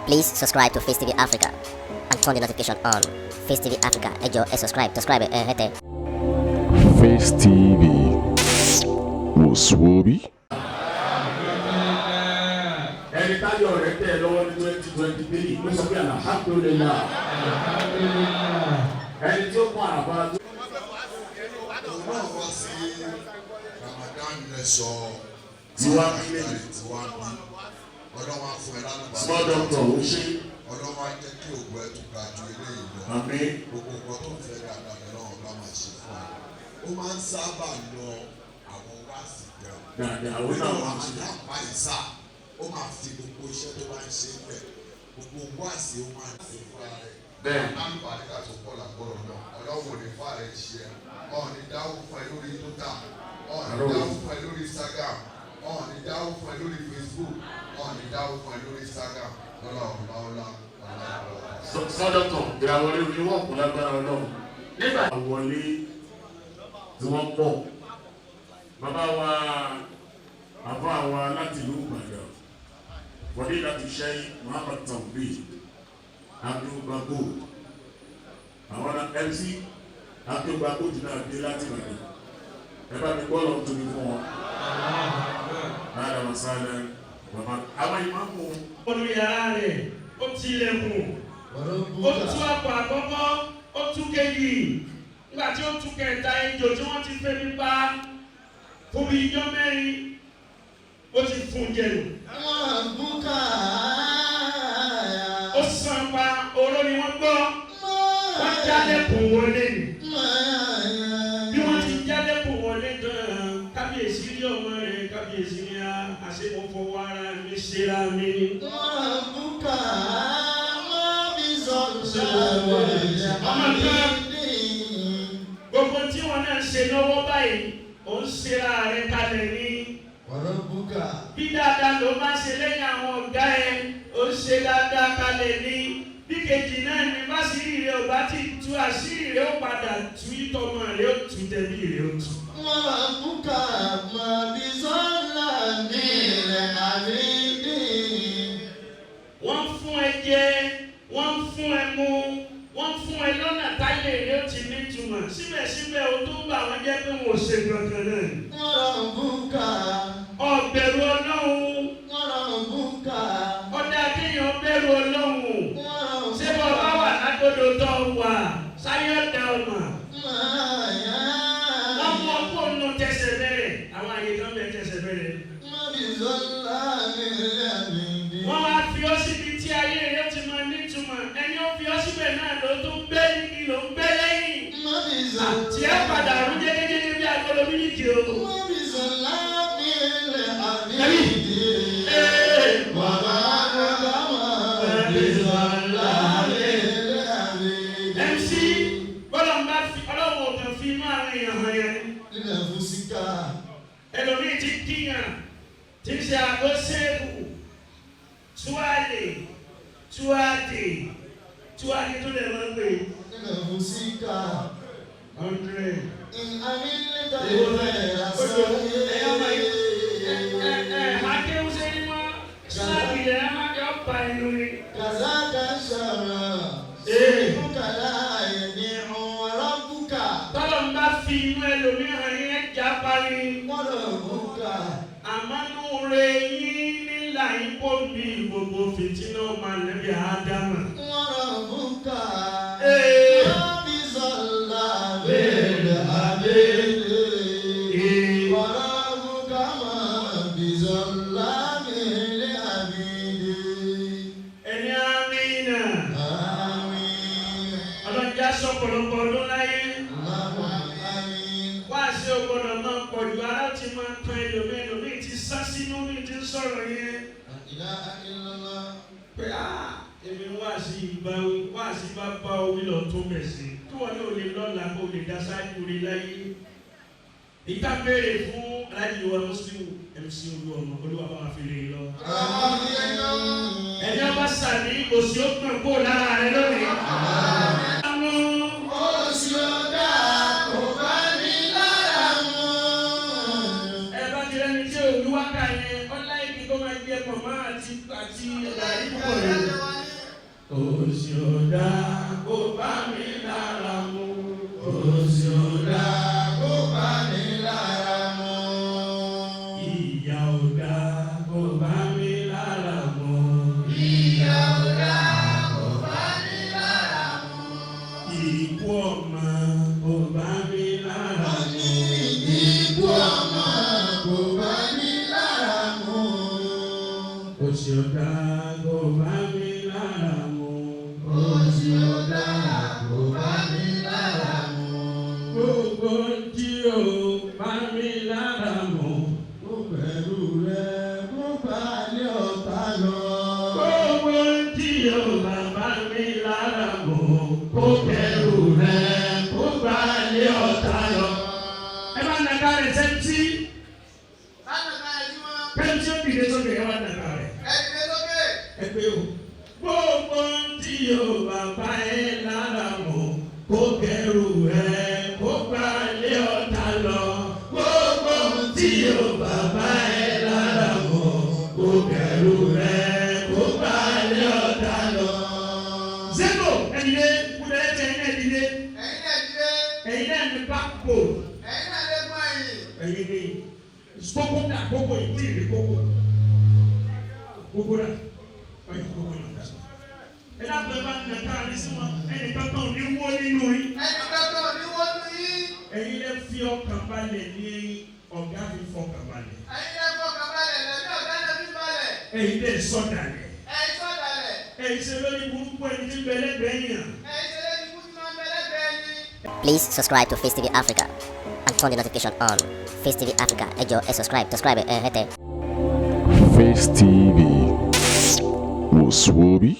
Please subscribe to Face TV Africa and turn the notification on. Face TV Africa, ẹ jọ̀ọ́, ẹ subscribe, subscribe ẹ hẹ́tẹ̀. Face TV wò sùwòbí. Ẹni táyọ̀ rẹ̀ tẹ̀ lọ́wọ́ ní 2023 ló sọ pé alhamdulillah. Ẹni tí ó kún àràbà tó. Òun náà wá sí Ramadan lecture. Tí wàá bí lẹ́yìn. Tí wàá bí Ọlọ́run á fún ẹ lálùbáríkà. Small doctor, ó ṣe. Ọlọ́run á jẹ́ kí ògùn ẹ tún ga ju eléyìí lọ. Àmín. Gbogbo nǹkan tó ń fẹ́ dáadáa lọ́wọ́ bá máa ṣe fún ẹ. Ó máa ń sábà lọ àwọn wáàsí gan. Dáadáa, àwọn náà wọ́n ti. Ramadan báyìí sá, ó máa fi gbogbo iṣẹ́ tó bá ń ṣe bẹ̀, gbogbo wáàsí, ó máa ń ṣe fúnra rẹ̀. Alùbáríkà tó pọ̀ lágbọ́rọ̀ náà, Ọlọ́run ò ní fà rẹ̀ ṣe ẹ́. Ọ̀ ní dáwó fún ẹ lórí Twitter, ọ̀ ní dáwó fún ẹ lórí Instagram, ọ̀ ní dáwó fún ẹ lórí Facebook, ọ̀ ní dáwó fún ẹ lórí Instagram lọ́la ọ̀la ọ̀la ọ̀la ọ̀la. Small doctor, ìràwọ̀ rẹ̀ ní wọ́n kún lágbára Ọlọ́run. Nígbà wọlé tí wọ́n pọ̀, bàbá wa, àbá wa láti ìlú Ìbàdàn, wọlé láti ṣẹ́yìn, Muhammad Taofeek Abdulbago, àwọn MC Abdulbago jìnnà dé láti Ìbàdàn. Ẹ bá mi gbọ́ lọ́n tóbi fún wọn. Lára wọn sáré bàbá àwọn ìmáàmù. Olú yàrá rẹ̀, ó tilẹ̀kùn, ó tú àpò àkọ́kọ́, ó tú kejì. Nígbà tí ó tú kẹta, ejò tí wọ́n ti fẹ́ mi pa fún bí ijọ́ 4, ó ti fún un jẹnu. Ó sàn pa oró ni wọ́n gbọ́, wọ́n jálẹ̀kùn wọlé ni. Bí wọ́n ti jálẹ̀kùn wọlé tán, kábíyèsí rí ọmọ rẹ̀. Kábíyèsí ní a àṣẹ mo fọwọ́ ara mi ṣera mi ni. Ọmọ kan, gbogbo tí wọn náà ṣe lọ́wọ́ báyìí, ò ń ṣera rẹ̀ kalẹ̀ ní. Bí dáadáa ló máa ṣe lẹ́yìn àwọn ọ̀gá ẹ, ó ń ṣe dáadáa kalẹ̀ ní. Bí kejì náà ní báṣírí rẹ ò bá ti tú, àṣírí rẹ ó padà tú, ìtọ́mọ rẹ ó tú, tẹ̀bí rẹ ó tú. وربك ما بظلام لعبيد. Wọ́n fún ẹ jẹ, wọ́n fún ẹ mu, wọ́n fún ẹ lọ́nà táyé rẹ ó ti nítumọ̀. Síbẹ̀síbẹ̀, o tó ń bà wọ́n jẹ́ pé wọn ò ṣe kankan náà. وربك Ọ̀bẹ̀rù Ọlọ́run. وربك Ọ̀dà kéèyàn bẹ̀rù Ọlọ́run. Ṣé bọ́ bá wà lágbódò tó wà sáyé ọ̀dà ọmọ? Wọ́n mú ọkọ̀ nù tẹsẹ̀ bẹ̀rẹ̀, àwọn àyè kan bẹ̀ tẹsẹ̀ bẹ̀rẹ̀. ما بظلام لعبيد. Wọ́n wá fi ọ́ síbi tí ayé rẹ̀ ti máa nítumọ̀. Ẹni ó fi ọ́ síbẹ̀ náà ló tún gbé níbi ló ń gbé lẹ́yìn. ما Tí ẹ padà rún jẹ́gẹ́jẹ́gẹ́ bí agolo mílíkì o. ما بظلام لعبيد. Ee. وما ما بظلام لعبيد. MC bọ́lá ń bá fi Ọlọ́run ò kàn fi inú àwọn èèyàn hàn yẹn. لنفسك. Ẹlòmíì ti kíyàn tí ń ṣe àgọ́ sẹ́ẹ̀kù túwálè túwádè túwálè tó lè máa ń pè. لنفسك. 100. إن عملت الخير Ẹ ẹ akéwù sẹ́ni mọ́ síláàgì lẹ́ ẹ máa yọ pa ẹnu ni. كذاك الشر إيه. سيفك لا يبيع وربك. Tọ́lọ̀ ń bá fi inú ẹlòmíì hàn yẹn já parí. وربك. Àmánú rẹ̀ yín nílà yín kó mi gbogbo fìtínà máa lẹ́bi àádámà. وربك إيه. ما بظلام للعبيد. Ee. وربك ما بظلام للعبيد. Ẹni àmínà. آمين. Ọlọ́jà sọ̀pọ̀lọpọ̀ ọdún láyé. اللهم آمين. Wá sí ọgbọ́dọ̀ máa pọ̀ jù, ara ti máa tan ẹlòmíì. Ẹlòmíì ti sá sínú mi ti ń sọ̀rọ̀ yẹn. لا إله إلا الله. Pé á èmi wá sí ìbá wá sí bá bá orí lọ tó bẹ̀ sí. Kí wọ́n ní olè lọ́la kó lè dá sáájú rí láyé. Ìta béèrè fún aláàjì wa Muslim MC Olúọmọ, Olúwa bá wa fi lè lọ. آمين. Ẹni ọba sàmì, òsì ó gbọ̀n kó lára rẹ lónìí. Àwọn Oṣù ọ̀dà kò bá mi lára mu. Ẹ bá ti rẹni tí òun wákà yẹn, ọlá ibi kó máa jẹ pọ̀ mọ́ àti gàrí púpọ̀ rẹ̀. Òṣì ò dáa kó bá mi lára mu. Òṣì ò dáa kó bá mi lára mu. Ìyà ò dáa kó bá mi lára mu. Ìyà ò dáa kó bá mi lára mu. Ikú ọmọ kò bá mi lára mu. Ikú ọmọ kò bá mi lára mu. Òṣì ò dáa kó bá mi lára mu. Òṣì ò dáa kó bá mi lára mu. Gbogbo tí ò bá mi lára mu. Kó pẹ̀lú rẹ̀ kó bá lé ọ̀tá lọ. Gbogbo tí ò bá bá mi lára mu. Kó kẹrù rẹ̀ kó bá lé ọ̀tá lọ. Ẹ bá nàka rẹ̀ sẹ́ńtì. Pẹ́ńtì ó dìde sókè ẹ bá nàka rẹ̀. Ẹ pé o. Gbogbo tí ò bá bá ẹ lára mu. Kó kẹrù rẹ̀ kó bá lé ọ̀tá lọ. Gbogbo tí ò bá bá ẹ lára mu. Kó kẹrù rẹ̀ kó bá lé ọ̀tá lọ. Zeko ẹ̀dìdé kúndé ẹ̀jẹ̀ ẹ̀yìn ẹ̀dìdé ẹ̀yìn náà ní bákò ẹ̀yìn ní kókó dà kókó ìdí ìrì kókó kókó dà ọ̀yìn kókó yìí dà. Ẹ dábàá ẹ bá ń nàka àrí sí wọn ẹnì kankan ò ní wó nínú yín. Ẹ̀yin lẹ fi ọkàn balẹ̀ ní ọ̀gá fi fọkàn balẹ̀. Ẹ̀yin lẹ sọ̀dàlẹ̀. Ẹ̀yin ṣe lórí burúkú ẹni tí ń bẹ lẹ́gbẹ̀ẹ́ yàn. Please subscribe to Face TV Africa and turn the notification on. Face TV Africa, ẹ jọ̀ọ́ ẹ subscribe, subscribe ẹ hẹ́tẹ̀. Face TV was Swoby.